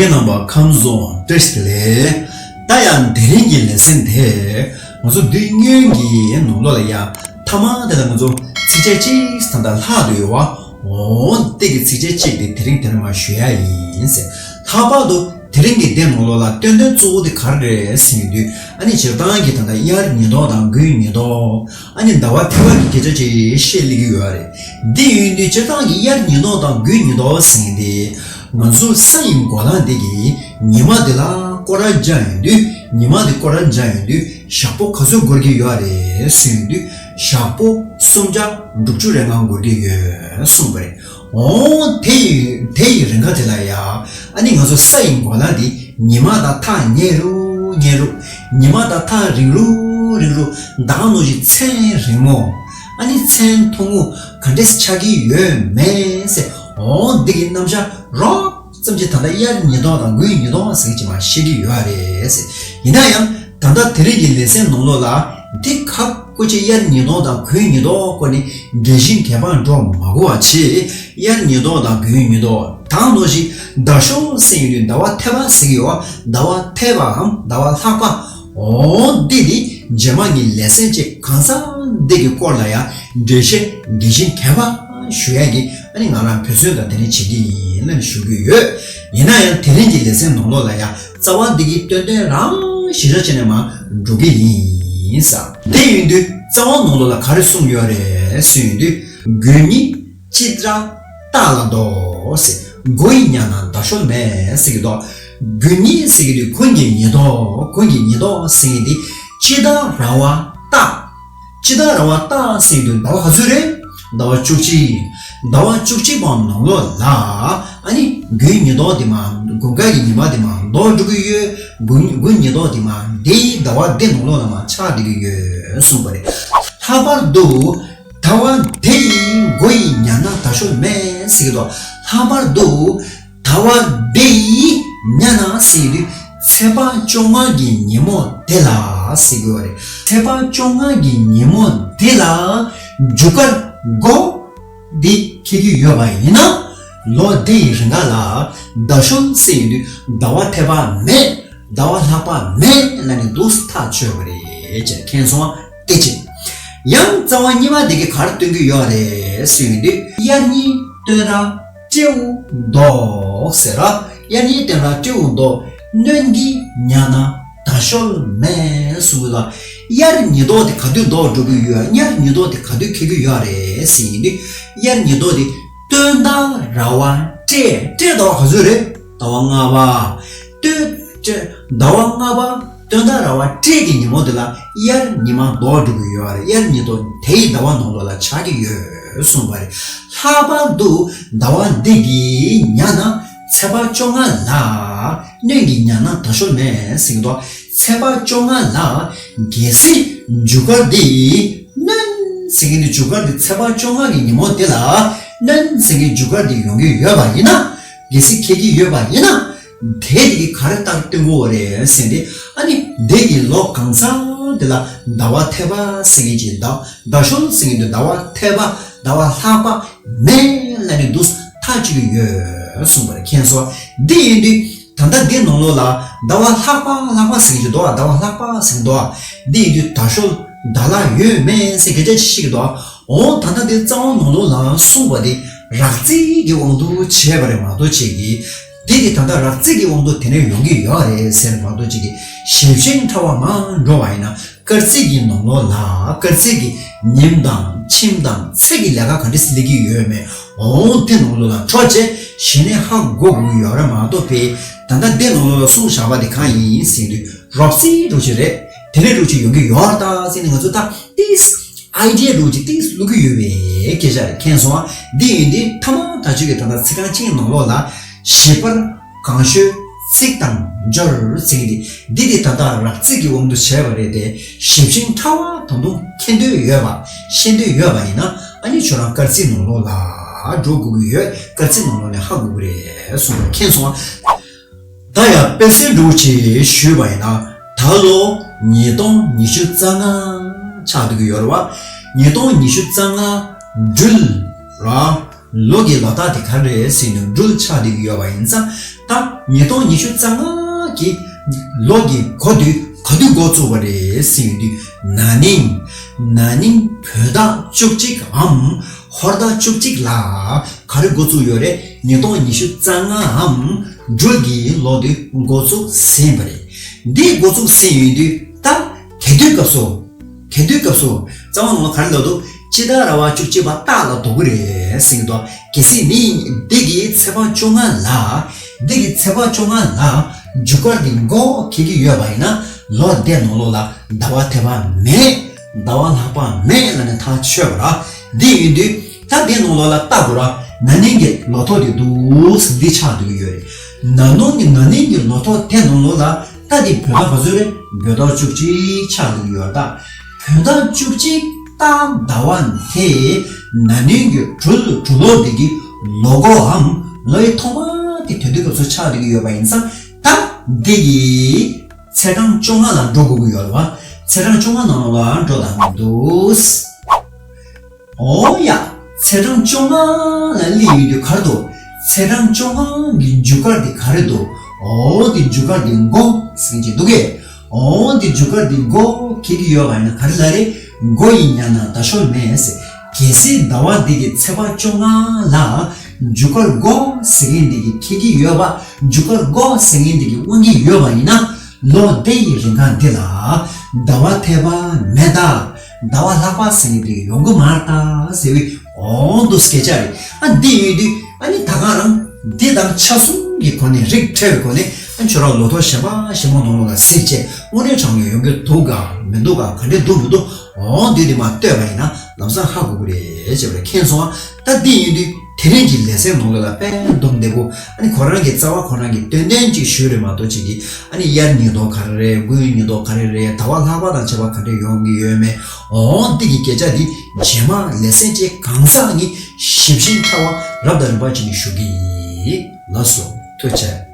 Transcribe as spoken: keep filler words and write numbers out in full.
རྣམ་པ་ཁམས་བཟང་བཀྲ་ཤིས་བདེ་ལེགས། ད་ཡང་དེ་རིང་གི་ལེ་ཚན་དེ་ང་ཚོ་དུས་སྔོན་གྱི་ནང་ལོགས་ལ་ཡང་མཐའ་མ་དེ་ལ་ང་ཚོ་ཚིགས་བཅད་གཅིག་ཙམ་དང་ལྷག་ཏུ་ཡོད་པ། འོ་དེ་གི་ཚིགས་བཅད་གཅིག་དེ་དེ་རིང་དེ་ནས་མར་ཞུ་ཡ་ཡིན་ཟེར། ལྷག་པར་དུ་དེ་རིང་གི་དེབ་ནང་ལོགས་ལ་སྟོན་དོན་གཙོ་བོ་དེ་ག་རེ་རེད་ཟེར་ཡོང་དུས། ཨ་ནི་སྤྱིར་བཏང་གི་ད་ལྟ་དབྱར་ཉི་ལྡོག་དང་དགུན་ཉི་ལྡོག་ཨ་ནི་ཟླ་བ་ཐེ་བ་གི་སྐད་ཆ་ཅིག་བཤད་སླེབས་ཀྱི་ཡོད་རེད། འདི་ཡིན་དུས་སྤྱིར་བཏང་གི་དབྱར་ཉི་ལྡོག་དང་དགུན་ཉི་ལྡོག་ཟེར་མཁན་དེ། ང་ཚོ་ས་ཡི་འགོ་ལ་འདི་གི་ཉི་མ་འདི་ལ་སྐོར་ར་རྒྱག་ཡོང་དུས། ཉི་མ་འདི་སྐོར་ར་རྒྱག་ཡོང་དུས་ཞག་པོ་ག་ཚོད་འགོར་གྱི་ཡོད་རེད་ཟེར་ཡོང་དུས། ཞག་པོ་སུམ་བརྒྱ་དྲུག་ཅུ་རེ་ལྔ་འགོར་གྱི་ཡོད་གསུངས་པ་རེད། འོ་དེ་ཡི་དེ་ཡི་རིང་ག་དེ་ལ་ཡ། ཨ་ནི་ང་ཚོ་ས་ཡི་འགོ་ལ་འདི་ཉི་མ་དང་ཐག་ཉེ་རུ་ཉེ་རུ། ཉི་མ་དང་ཐག་རིང་རུ་རིང་རུ། ད་ག་ནང་བཞིན་མཚན་རིང་མོ། ཨ་ནི་མཚན་ཐུང་ངུ་ག་འདྲས་ཆགས་ཀྱི་ཡོད་མེད་ཟེར། འོ་འདི་གི་རྣམ་གཞག་རོབ་ཙམ་ཅིག་ད་ལྟ་དབྱར་ཉི་ལྡོག་དང་དགུན་ཉི་ལྡོག་ཟེར་གྱི་མར་བཤད་ཀྱི་ཡོད་རེད་ཟེར། ཡིན་ན་ཡང་ད་ལྟ་དེ་རིང་གི་ལེ་ཚན་ནང་ལོགས་ལ་འདི་ཁ་སྐོར་ཅིག་དབྱར་ཉི་ལྡོག་དང་དགུན་ཉི་ལྡོག་སྐོར་ནས་འགྲེལ་བཤད་རྒྱས་པ་འགྲོ་མ་དགོས་པ་བྱས། དབྱར་ཉི་ལྡོག་དང་དགུན་ཉི་ལྡོག་དང་ནང་བཞིན་ཟླ་གཤོལ་ཟེར་ཡོང་དུས་ཟླ་བ་ཐེ་བ་ཟེར་གྱི་ཡོད་པ། ཟླ་བ་ཐེ་བའམ་ཟླ་བ་ལྷག་པ། འོ་འདི་ནི་རྗེས་མ་གི་ལེ་ཚན་གཅིག་གང་ཟག་འདི་གི་སྐོར་ལ་ཡང་འགྲེལ་བཤད་འགྲེལ་བཤད་རྒྱས་པ་ཞུ་ཡ་གི་ཨ་ནི་ང་རང་འབད་བརྩོན་དང་དེ་ནས་བྱེད་ཀྱི་ཡིན་ལབ་ཞུ་གི་ཡོད། ཡིན་ན་ཡང་དེ་རིང་གི་ལེ་ཚན་ནང་ལོགས་ལ་ཡང་རྩ་བ་འདི་གི་སྟོན་དོན་རང་ཞིབ་ཆ་བྱས་ནས་མར་འགྲོ་གི་ཡིན་ས། དེ་ཡིན་དུས་རྩ་བ་ནང་ལོགས་ལ་ག་རེ་གསུངས་ཡོད་རེད་ཟེར་ཡོང་དུས། དགུན་ཉི་དཔྱིད་ར་སྟག་ལ་ལྡོག་ཟེར། མགོ་ཡི་ཉ་ན་ཟླ་གཤོལ་མེད་ཟེར་གྱི་འདུག་དགུན་ཉི་ཟེར་གྱི་དུས་དགུན་གྱི་ཉི་ལྡོག་དགུན་གྱི་ཉི་ལྡོག་ཟེར་གྱི་འདི་དཔྱིད་ཟླ་ར་བ་སྟག་དཔྱིད་ཟླ་ར་བ་སྟག་ཟེར་གྱི་འདུག་ཟླ་བ་ག་ཚོད་རེད། ཟླ་བ་བཅུ་གཅིག་ཟླ་བ་བཅུ་གཅིག་པ་ནང་ལོགས་ལ་ཨ་ནི་དགུན་ཉི་ལྡོག་དེ་མ། དགུན་ཁ་གི་ཉི་མ་དེ་མ་ལྡོག་འགྲོ་གི་ཡོད། དགུན་དགུན་ཉི་ལྡོག་དེ་མ་དེའི་ཟླ་བ་དེ་ནང་ལོགས་ལ་མ་ཆགས་འགྲོ་གི་ཡོད་གསུངས་པ་རེད། ལྷག་པར་དུ། ཟླ་བ་འདི་ཡི་མགོ་ཡི་ཉ་ན་ཟླ་གཤོལ་མེད་ཟེར་གྱི་འདུག་ལྷག་པར་དུ་ཟླ་བ་འདི་ཡི་ཉ་ན་ཟེར་གྱི་དུས་ཚེས་པ་བཅོ་ལྔ་གི་ཉིན་མོ་དེ་ལ་ཟེར་གྱི་ཡོད་རེད། ཚེས་པ་བཅོ་ལྔ་གི་ཉིན་མོ་དེ་ལ་རྒྱུ་སྐར་མགོ་འདི་འཁེལ་གྱི་ཡོད་པ་ཡིན་ན། ལོ་འདི་ཡི་རིང་ག་ལ་ཟླ་གཤོལ་ཟེར་ཡོང་དུས་ཟླ་བ་ཐེ་བ་མེད། ཟླ་བ་ལྷག་པ་མེད་ལབ་ནས་འདུག་ཐག་ཆོད་པ་རེད་ཅེས་མཁྱེན་སོང་བ་དེ་གཅིག་ཡང་རྩ་བ་གཉིས་པ་དེ་གིས་ག་རེ་སྟོན་གྱི་ཡོད་རེད་ཟེར་ཡོང་དུས། དབྱར་ཉི་སྟོན་ར་སྤྲེའུ་ལྡོག་ཟེར་ར། དབྱར་ཉི་སྟོན་ར་སྤྲེའུ་ལྡོག་སྣྲོན་གྱི་ཉ་ན་ཟླ་གཤོལ་མེད་གསུངས་ལ། དབྱར་ཉི་ལྡོག་དེ་ག་དུས་ལྡོག་འགྲོ་གི་ཡོད། དབྱར་ཉི་ལྡོག་དེ་ག་དུས་འཁེལ་གྱི་ཡོད་རེད་ཟེར་ཡོང་དུས། དབྱར་ཉི་ལྡོག་དེ་སྟོན་ཟླ་ར་བ་སྤྲེལ། སྤྲེལ་ཟླ་བ་ག་ཚོད་རེད། ཟླ་བ་ལྔ་པ། སྟོན་སྤྲེལ་ཟླ་བ་ལྔ་པ་སྟོན་ཟླ་ར་བ་སྤྲེལ་གྱི་ཉིན་མོ་དེ་ལ་དབྱར་ཉི་མ་ལྡོག་འགྲོ་གི་ཡོད་རེད། དབྱར་ཉི་ལྡོག་དེའི་ཟླ་བ་ནང་ལོགས་ལ་ཆགས་ཀྱི་ཡོད་གསུངས་པ་རེད། ལྷག་པར་དུ་ཟླ་བ་འདི་གི་ཉ་ན་ཚེས་པ་བཅོ་ལྔ་ལ་སྣྲོན་གྱི་ཉ་ན་ཟླ་གཤོལ་མེད་ཟེར་གྱི་འདུག་ཚེས་པ་བཅོ་ལྔ་ལ་གལ་སྲིད་རྒྱུ་སྐར་འདི་སྣྲོན་ཟེར་མཁན་གྱི་རྒྱུ་སྐར་འདི་ཚེས་པ་བཅོ་ལྔ་གི་ཉིན་མོ་དེ་ལ་སྣྲོན་ཟེར་མཁན་རྒྱུ་སྐར་འདི་ཡོང་གི་ཡོད་པ་ཡིན་ན། གལ་སྲིད་འཁེལ་གྱི་ཡོད་པ་ཡིན་ན། དེ་དེ་གི་ག་རེ་ལྟར་སྟོན་དགོས་རེད་ཟེར་ཏེ། ཨ་ནི་དེ་གི་ལོ་གང་ཟག་དེ་ལ་ཟླ་བ་ཐེ་བ་ཟེར་མཁན་གྱི་ཟླ་ཟླ་གཤོལ་ཟེར་མཁན་དེ་ཟླ་བ་ཐེ་བ་ཟླ་བ་ལྷག་པ་མེད་ལབ་ནས་འདུག་ཐག་གཅོད་ཀྱི་ཡོད་གསུངས་པ་རེད། མཁྱེན་སོང་། འདི་ཡིན་དུས་ད་ལྟ་འདི་ནང་ལོགས་ལ་ཟླ་བ་ལྷག་པ་ལྷག་པ་ཟེར་མཁན་གྱི་འདུག་ཟླ་བ་ལྷག་པ་ཟེར་མཁན་འདུག་འདི་ཡིན་དུས་ཟླ་གཤོལ་ཟླ་ལྷག་ཡོད་མེད་ཟེར་སྐད་ཆ་ཅིག་བཤད་ཀྱི་འདུག་འོ་ད་ལྟ་འདི་རྩ་བ་ནང་ལོགས་ལ་གསུངས་པ་དེ་རགས་རྩིས་ཀྱི་དབང་དུ་བྱས་པ་རེད་མ་གཏོགས་བྱེད་ཀྱི། དེ་དེ་ད་ལྟ་རགས་རྩིས་ཀྱི་དབང་དུ་དེ་ནས་ཡོང་གི་ཡོད་རེད་ཟེར་མ་གཏོགས་ཅིག་གི་ཞིབ་ཅིང་ཕྲ་བ་མར་འགྲོ་བ་ཡིན་ན། སྐར་རྩིས་ཀྱི་ནང་ལོགས་ལ་སྐར་རྩིས་ཀྱི་ཉིན་དང་ཁྱིམ་དང་ཚེས་ཀྱི་ལས་ཀ་ག་འདྲ་སེ་སླེབས་ཀྱི་ཡོད་མེད། འོང་དེ་ནང་ལོགས་ལ་འཕྲོ་བཅད་གཞི་ནས་ཧ་གོ་དགོས་ཀྱི་ཡོད་རེད་མ་གཏོགས་པའི་ད་ལྟ་དེ་ནང་ལོགས་ལ་གསུངས་བཞག་པ་དེ་གང་ཡིན་ཟེར་དུས་རོབ་རྩིས་འདྲ་ཅིག་རེད། དེ་འདྲ་འདྲ་ཅིག་ཡོང་གི་ཡོད་རེད་ད་ཟེར་ནས་ང་ཚོ་ད་ཏིས། ཨའི་ཌི་ཡ་འདྲ་ཅིག་ཏིས་བླུག་གི་ཡོད་པའི་སྐད་ཆ་རེད། མཁྱེན་སོང་ཨ། འདི་ཡིན་དུས་ཐ་མ་ད་ཆོས་ཀྱི་ད་ལྟ་ཚིག་རྐང་གཅིག་ནང་ལོགས་ལ་བཞི་པར་གང་ཤོས་ཚིག་དང་སྦྱོར་ཚིག་འདི་འདི་འདི་ད་ལྟ་རགས་རྩིས་ཀྱི་དབང་དུ་བྱས་པ་རེད་དེ། ཞིབ་ཅིང་ཕྲ་བ་ད་དུང་མཁྱེན་འདོད་ཡོད་པ་ཤེས་འདོད་ཡོད་པ་ཡིན་ན་ཨ་ནི་ཁྱོད་རང་སྐར་རྩིས་ནང་ལོགས་ལ་འགྲོ་དགོས་ཀྱི་ཡོད། སྐར་རྩིས་ནང་ལོགས་ནས་ཧ་གོ་གི་རེད་གསུངས་པ་མཁྱེན་སོང་ཨ། ད་ཡང་དཔེ་མཚོན་འདྲ་ཅིག་ཞུས་པ་ཡིན་ན། ད་ལོ་ཉིས་སྟོང་ཉི་ཤུ་རྩ་ལྔ་ཆགས་བསྡད་ཀྱི་ཡོད་རེད་བ། ཉིས་སྟོང་ཉི་ཤུ་རྩ་ལྔ་སྦྲུལ་ར། ལོ་གི་ལོ་རྟགས་དེ་ག་རེ་རེད་ཟེར་ན་སྦྲུལ་ཆགས་བསྡད་ཀྱི་ཡོད་པ་ཡིན་ཙང་། ད་ཉིས་སྟོང་ཉི་ཤུ་རྩ་ལྔ་གི་ལོ་གི་འགོ་དུས་ག་དུས་འགོ་བཙུགས་པ་རེད་ཟེར་ཡོང་དུས། ན་ནིང་། ན་ནིང་བོད་ཟླ་བཅུ་གཅིག་འམ་ཧོར་ཟླ་བཅུ་གཅིག་ལ་ག་རེ་འགོ་བཙུགས་ཡོད་རེད། ཉིས་སྟོང་ཉི་ཤུ་རྩ་ལྔའམ་སྦྲུལ་གྱི་ལོ་དེ་འགོ་བཙུགས་ཟིན་པ་རེད། འདི་འགོ་བཙུགས་ཟིན་ཡོང་དུས་ད་ག་དུས་སྐབས་སུ། ག་དུས་སྐབས་སུ། རྩ་བ་ནང་ལ་ག་རེ་ལབ་འདུག་སྤྱི་ཟླ་ར་བ་བཅུ་གཅིག་པ་སྟག་ལ་ལྡོག་གི་རེད་ཟེར་གྱི་འདུག་གལ་སྲིད་ནི་འདི་གི་ཚེས་པ་བཅོ་ལྔ་ལ། འདི་གི་ཚེས་པ་བཅོ་ལྔ་ལ་རྒྱུ་སྐར་གྱི་མགོ་འཁེལ་གྱི་ཡོད་པ་ཡིན་ན། ལོ་དེ་ནང་ལོགས་ལ་ཟླ་བ་དེ་བ་མེད། ཟླ་བ་ལྷག་པ་མེད་ལབ་ནས་ཐག་ཆོད་པ་ར། འདི་ཡིན་དུས་ད་དེ་ནང་ལོགས་ལ་ལྟ་དགོས་ར། ན་ནིང་གི་ལོ་ཐོ་དེ་འདུག་འདི་ཆགས་འདུག་གི་ཡོད་རེད། ན་ནིང་གི་ན་ནིང་གི་ལོ་ཐོ་དེ་ནང་ལོགས་ལ། ད་འདི་བོད་ཟླ་ག་ཚོད་རེད། བོད་ཟླ་བཅུ་གཅིག་ཆགས་འདུག་ཡོད་ད། བོད་ཟླ་བཅུ་གཅིག་སྟག་ཟླ་བ་དེ་ན་ནིང་གི་སྦྲུལ་སྦྲུལ་ལོ་འདི་གི་ལོ་འགོའམ་ལོའི་ཐོག་མ་དེ་དེ་དུས་སྐབས་སུ་ཆགས་འདུག་ཡོད་པ་ཡིན་ཙང་། ད་འདི་གི་ཚེས་གྲངས་བཅོ་ལྔ་ལ་འགྲོ་དགོས་ཀྱི་ཡོད་རེད་བ། ཚེས་གྲངས་བཅོ་ལྔ་ནང་ལ་འགྲོ་དང་མི་འདུག་འོ་ཡ། ཚེས་གྲངས་བཅོ་ལྔ་ལ་སླེབས་ཡོང་དུས་ག་རེ་འདུག་ཚེས་གྲངས་བཅོ་ལྔ་གི་རྒྱུ་སྐར་དེ་ག་རེ་འདུག་འོ་དེ་རྒྱུ་སྐར་དེ་མགོ་ཟེར་གྱི་འདུག་གས། འོ་དེ་རྒྱུ་སྐར་དེ་མགོ་འཁེལ་གྱི་ཡོད་པ་ཡིན་ན་ག་རེ་ལབ་རེད། མགོ་ཡིན་ཡང་ན་ད་ཤོར་མེད་ཟེར། གལ་སྲིད་ཟླ་བ་འདི་གི་ཚེས་པ་བཅོ་ལྔ་ལ་རྒྱུ་སྐར་མགོ་ཟེར་མཁན་འདི་གི་འཁེལ་གྱི་ཡོད་པ། རྒྱུ་སྐར་མགོ་ཟེར་མཁན་འདི་གི་དབང་གི་ཡོད་པ་ཡིན་ན། ལོ་དེ་ཡི་རིང་ག་འདི་ལ་ཟླ་བ་ཐེ་བ་མེད་ད། ཟླ་བ་ལྷག་པ་ཟེར་མཁན་འདི་ཡོང་གི་མ་རེད་ད་ཟེར་བའི་འོང་དུ་སྐད་ཆ་རེད། ཨ་འདི་ཡོད་དུས་ཨ་ནི་ད་ག་རང་འདི་དང་ཆ་གསུམ་གྱི་སྒོ་ནས་རིགས་ཕྲ་བའི་སྒོ་ནས། ཨ་ཁྱོད་རང་ལོ་ཐོ་གཞན་པ་གཞན་པ་ནང་ལོགས་ལ་གཟིགས་བྱས་དངོས་གནས་དྲང་གནས་ཡོང་གི་འདུག་ག་མི་འདུག་ག་ག་འདྲས་འདུག་མི་འདུག་འོ་འདི་དེ་མ་ལྟོས་པ་ཡིན་ན་ལམ་སང་ཧ་གོ་གི་རེད་ཅེས་པ་རེད། མཁྱེན་སོང་ཨ། ད་འདི་ཡིན་དུས་དེ་རིང་གི་ལེ་ཚན་ནང་ལོགས་ལ་དཔེ་སྡོམ་བདེ་པོ། ཨ་ནི་ཁོ་རང་གི་རྩ་བ་ཁོ་རང་གི་སྟོན་སྟོན་ཅིག་ཞུས་རེད་མ་གཏོགས་ཅིག་གི། ཨ་ནི་དབྱར་ཉི་ལྡོག་ག་རེ་རེད། དགུན་ཉི་ལྡོག་ག་རེ་རེད། ཟླ་བ་ལྷག་པ་དང་བཅས་པ་ག་འདྲས་ཡོང་གི་ཡོད་མེད། འོ་འདི་གི་སྐད་ཆ་འདི་རྗེས་མ་ལེ་ཚན་གཅིག་གང་ཟག་གཉིས་ཞིབ་ཞིབ་ཕྲ་བ་རབ་དང་རིམ་པ་ཅིག་ནས་ཞུ་གི་ཡིན། ལགས་སོ། ཐུགས་རྗེ་ཆེ།